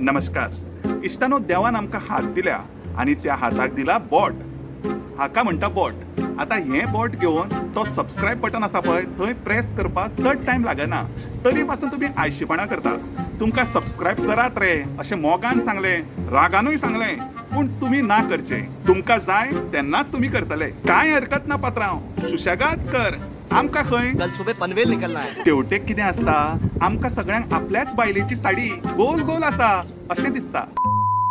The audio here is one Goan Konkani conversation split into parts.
नमस्कार इश्टानो, देवान आमकां हात दिल्या आनी त्या हाताक दिला बोट. हाका म्हणटा बोट. आतां हें बोट घेवन तो सबस्क्रायब बटन आसा पळय, थंय प्रेस करपाक चड टायम लागना, तरी पासून तुमी आळशीपणां करता. तुमकां सबस्क्रायब करात रे अशें मोगान सांगलें, रागानूय सांगलें, पूण तुमी ना करचें. तुमकां जाय तेन्नाच तुमी करतले. कांय हरकत ना पात्रांव, सुशेगाद कर. आमकां खंय कल सुबह पनवेल निकलना है. तेवटेक कितें आसता, आमकां सगळ्यांक आपल्याच बायलेची साडी गोल गोल आसा अशें दिसता.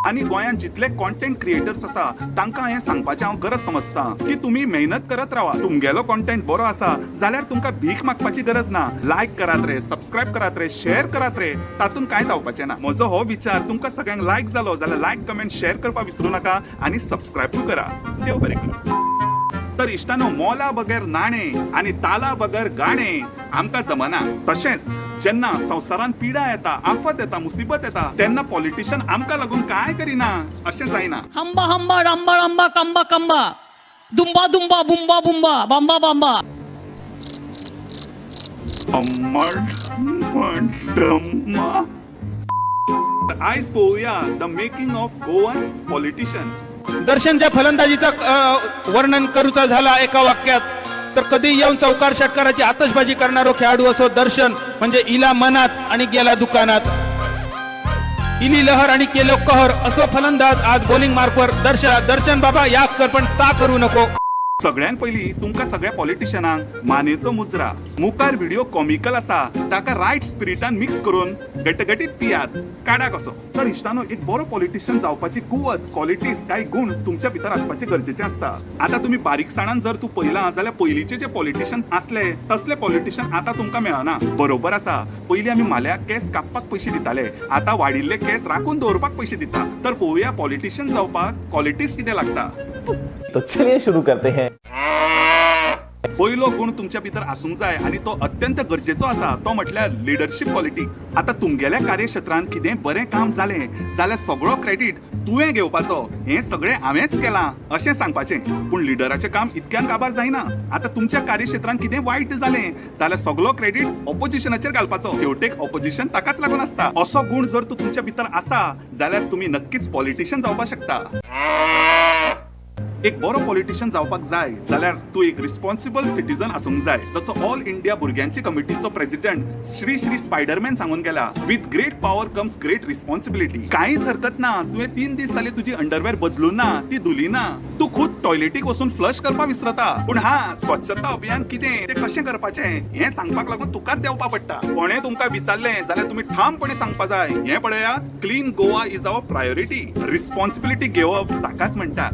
आनी गोंयांत जितले कॉन्टेंट क्रिएटर्स आसा, तांकां हें सांगपाचें हांव गरज समजता की तुमी मेहनत करत रावा. तुमगेलो कॉन्टेंट बरो आसा जाल्यार तुमकां भीक मागपाची गरज ना. लायक करात रे, सबस्क्रायब करात रे, शेअर करात रे, तातूंत कांय जावपाचें ना. म्हजो हो विचार तुमकां सगळ्यांक लायक जालो जाल्यार लायक, कमेंट, शेअर करपाक विसरूं नाका आनी सबस्क्रायबूय करा. देव बरें करूं. तर इश्टानो, मोला बगर नाणे आनी ताला बगर गाणे आमकां जमना. तशेंच जेन्ना संवसारान पिडा येता, आफत येता, मुसिबत येता, तेन्ना पॉलिटिशियन आमकां लागून कांय करिना अशें जायना. हंबा हंबा रांबा रांबा कंबा कंबा दुंबा दुंबा बुंबा बुंबा बांबा बांबा. अम्मट पंडम्मा. आयज पळोवया the making of Goan politician. दर्शनच्या फलंदाजीचा वर्णन करूचा झाला एका वाक्यात, तर कधी येऊन चौकार षटकाराची आतषबाजी करणारो खेळाडू असो दर्शन. म्हणजे इला मनात आणि गेला दुकानात, इली लहर आणि केलो कहर, असो फलंदाज आज बॉलिंग मार्कवर दर्शन. दर्शन बाबा, याद कर, पण ता करू नको. सगळ्यात पयलीं तुमकां सगळ्या पॉलिटिशियनांक मानेचो मुजरा. मुखार व्हिडिओ कॉमिकल आसा, ताका रायट स्पिरिटान मिक्स करून गटगटीत पियात, काडा कसो. तर इश्टानो, एक बरो पॉलिटिशियन जावपाची कुवत, क्वॉलिटीज, काही गुण तुमच्या भितर आसपाचे गरजेचे आसता. आता तुमी बारीकसाणान जर तूं पळयलां जाल्यार पयलींचे जे पॉलिटिशियन आसले तसले पॉलिटिशियन आतां तुमकां मेळना. बरोबर आसा, पयलीं आमी म्हाल्याक केस कापपाक पयशे दिताले, आतां वाडिल्ले केस राखून दवरपाक पयशे दिता. तर पळोवया पॉलिटिशियन जावपाक क्वॉलिटीज कितें लागता. तो चलिए शुरू करते हैं. पयलो गुण तुमच्या भितर आसूंक जाय आनी तो अत्यंत गरजेचो आसा, तो म्हटल्यार लिडरशीप क्वॉलिटी. आता तुमगेल्या कार्यक्षेत्रांत कितें बरें काम जालें जाल्यार सगळो क्रेडीट तुवें घेवपाचो, हें सगळें हांवेंच केलां अशें सांगपाचें. पूण लिडराचें काम इतक्यान काबार जायना. आतां तुमच्या कार्यक्षेत्रांत कितें वायट जालें जाल्यार सगळो क्रेडीट ऑपोजिशनाचेर घालपाचो. शेवटेक ऑपोजिशन ताकाच लागून आसता. असो गुण जर तूं तुमच्या भितर आसा जाल्यार तुमी नक्कीच पॉलिटिशियन जावपाक शकता. एक बरो पॉलिटिशियन जावपाक जाय जाल्यार तूं एक रिस्पॉन्सिबल सिटीजन आसूंक जाय. जसो ऑल इंडिया भुरग्यांची कमिटीचो प्रेसिडेंट श्री श्री स्पायडरमॅन सांगून गेला, "With great power comes great responsibility." कांयच हरकत ना, तुवें 3 दीस जाले तुजी अंडरवेअर बदलून ना, ती धुली ना, तूं खुद टॉयलेटीक वचून फ्लश करपाक विसरता, पूण हा, स्वच्छता अभियान कितें, तें कशें करपाचें हें सांगपाक लागून तुकाच देंवपा पडटा. कोणें तुमकां विचारलें जाल्यार तुमी ठामपणे सांगपा जाय, हें पळया, "Clean Goa is our priority." Responsibility घेवप ताकाच म्हणटा.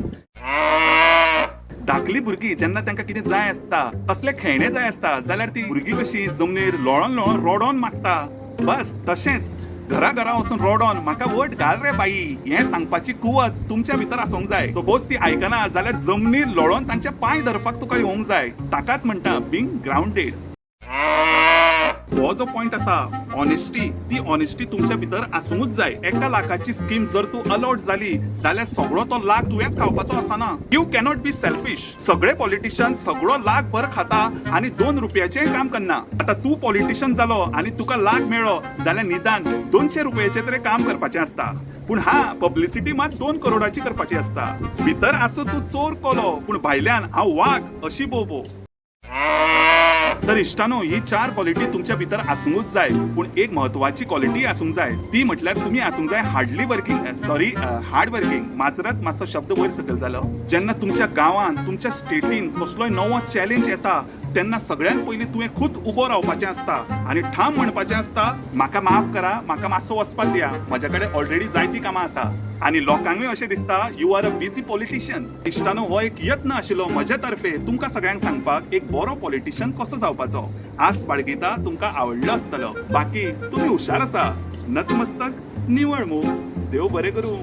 धाकली भुरगीं जेन्ना तांकां कितें जाय आसता, कसले खेळणे जाय आसता, जाल्यार ती भुरगीं कशी जमनीर लोळोन लोळोन रोडोन मागता, बस तशेंच घरा घरा वचून रोडोन "म्हाका वट घाल रे बाई" हें सांगपाची कुवत तुमच्या भितर आसूंक जाय. सपोज ती आयकना जाल्यार जमनीर लोळोन तांचे पांय धरपाक तुका येवंक जाय. ताकाच म्हणटा बिंग ग्रावंडेड. हो जो पॉइंट आसा ऑनेस्टी, ती ऑनेस्टी तुमच्या भितर आसूंकच जाय. 1 लाखाची स्कीम जर तूं अलॉट जाली जाल्यार सगळो तो लाख तुवेंच खावपाचो आसना. You cannot be selfish. सगळे पॉलिटिशियन सगळो लाख भर खाता आनी 2 रुपयाचेंय काम करना. आतां तूं पॉलिटिशियन जालो आनी तुका लाख मेळ्ळो जाल्यार निदान 200 रुपयाचें तरी काम करपाचें आसता. पूण हा, पब्लिसिटी मात 2 करोडाची करपाची आसता. भितर आसूं तूं चोर कोलो, पूण भायल्यान हांव वाग अशी बोबो. तर इश्टानो, ही चार क्वॉलिटी तुमच्या भितर आसूंकच जाय. पूण एक म्हत्वाची क्वॉलिटी आसूंक जाय, ती म्हटल्यार तुमी आसूंक जाय hardly working, sorry, hard working. माजरत, मातसो शब्द वयर सकयल जालो. जेन्ना तुमच्या गांवांत, तुमच्या स्टेटीन कसलोय नवो चॅलेंज येता, तेन्ना सगळ्यात पयलीं तुवें खुद उबो रावपाचें आसता आनी ठाम म्हणपाचें आसता, "म्हाका माफ करा, म्हाका मातसो वचपाक दिया, म्हज्या कडेन ऑलरेडी जायती कामां आसा." आनी लोकांकूय अशें दिसता, you are a busy politician. इश्टानो, हो एक यत्न आशिल्लो म्हज्या तर्फे तुमकां सगळ्यांक सांगपाक, एक बरो पॉलिटिशियन कसो जावपाचो. आस बाळगिता तुमकां आवडलो आसतलो. बाकी तुमी हुशार आसा. नतमस्तक, निवळ मूग. देव बरें करूं.